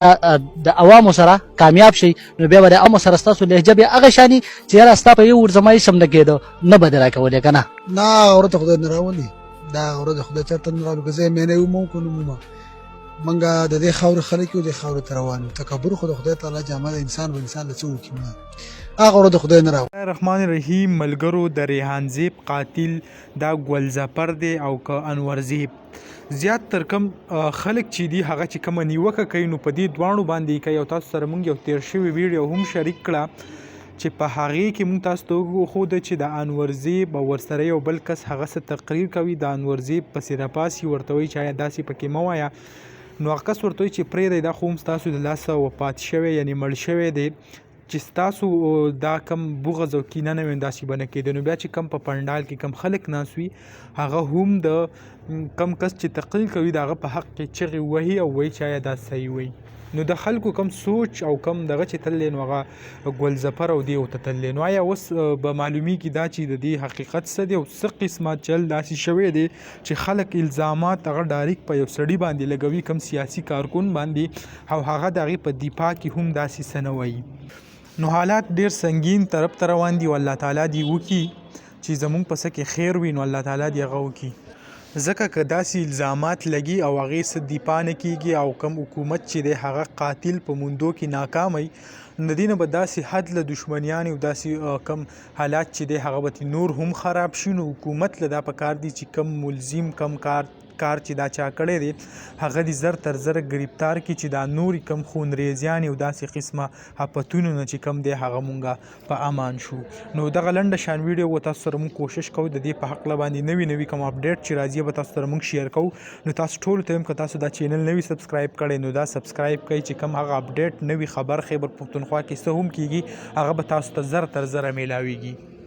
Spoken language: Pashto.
د عوامو سره کامیاب شئ، نو بیا به د عوامو سره ستاسو لهجه بیا هغه شاني چې یاره ستا په یو ور زما هېڅ هم نه کېده، نه به دې راکولې که نه؟ نه، ورته خدای نه راولي، دا ورځ خدای چېرته نه راولي. که زه یې مینه وموم که نه مومه، مونږه د دې خاورې خلک یو، دې خاورې ته روان یو. تکبر خو د خدای تعالی جامه ده، انسان به انسان له څه وکړي؟ هغه ورځ خدای نه راولي. الرحمن الرحیم. ملګرو، د ریحان زیب قاتل دا ګل ظفر دی او که انور زیب؟ زیات تر کم خلک چې دي، هغه چې کومه نیوکه کوي، نو په دې دواړو باندې کوي. او تاسو سره مونږ یو تیر شوی ویډیو هم شریک کړه چې په هغې کې مونږ تاسو ته وښوده چې د انور زیب او ورسره یو بل کس هغه څه تقریر کوي، د انور زیب پسې راپاسي، ورته وایي چې آیا داسې پکې مه وایه. نو هغه کس ورته وایي چې پرېږدئ، دا خو هم ستاسو د لاسه وفات شوی، یعنې مړ شوی دی، چې ستاسو دا کم بغض او کینه نه وي، داسې به نه کېده. نو بیا چې کم په پنډال کې کم خلک ناست وي، هغه هم د کم کس چې تقریر کوي، د هغه په حق کې چغې وهي او وایي چې آیا دا صحیح وایي؟ نو د خلکو کم سوچ او کم دغه چې تللی، نو هغه ګل ظفر او دی ته تللی. نو آیا اوس به معلومیږي دا چې د دې حقیقت څه دی او څه قسمه چل داسې شوی دی چې خلک الزامات هغه ډایرک په یو سړي باندې لګوي، کم سیاسي کارکون باندې، او هغه د هغې په دفاع کې هم داسې څه نه وایي؟ نو حالات ډیر سنگین طرف ته روان دي او الله تعالی دی وکي چې زمونږ په څه کې خیر وي، نو الله تعالی دی هغه وکي. ځکه که داسې الزامات لګي او هغې څه دفاع نه کیږي او کوم حکومت چې دی هغه قاتل په موندو کې ناکام وي، نو د دې نه به داسې حد له دشمنیانې او داسې کم حالات چې دی هغه به نور هم خراب شي. نو حکومت له دا پکار دي چې کم ملزم، کم کار چې دا چا کړی دی، هغه دې زر تر زره ګرفتار کړي چې دا نورې کم خونریزیانې او داسې قسمه افتونو نه چې کم دی هغه مونږه په امان شو. نو دغه لنډه شان ویډیو و، تاسو سره مونږ کوشش کوو د دې په حق باندې نوی نوی کوم اپډیټ چې راځي به تاسو سره مونږ شیر کوو. نو تاسو ټول ته هم که تاسو دا چینل نوی سبسکرایب کړئ، نو دا سبسکرایب کړئ چې کوم هغه اپډیټ، نوی خبر خیبر پښتونخوا کې څه هم کیږي، هغه به تاسو ته زر تر زره میلاویږي.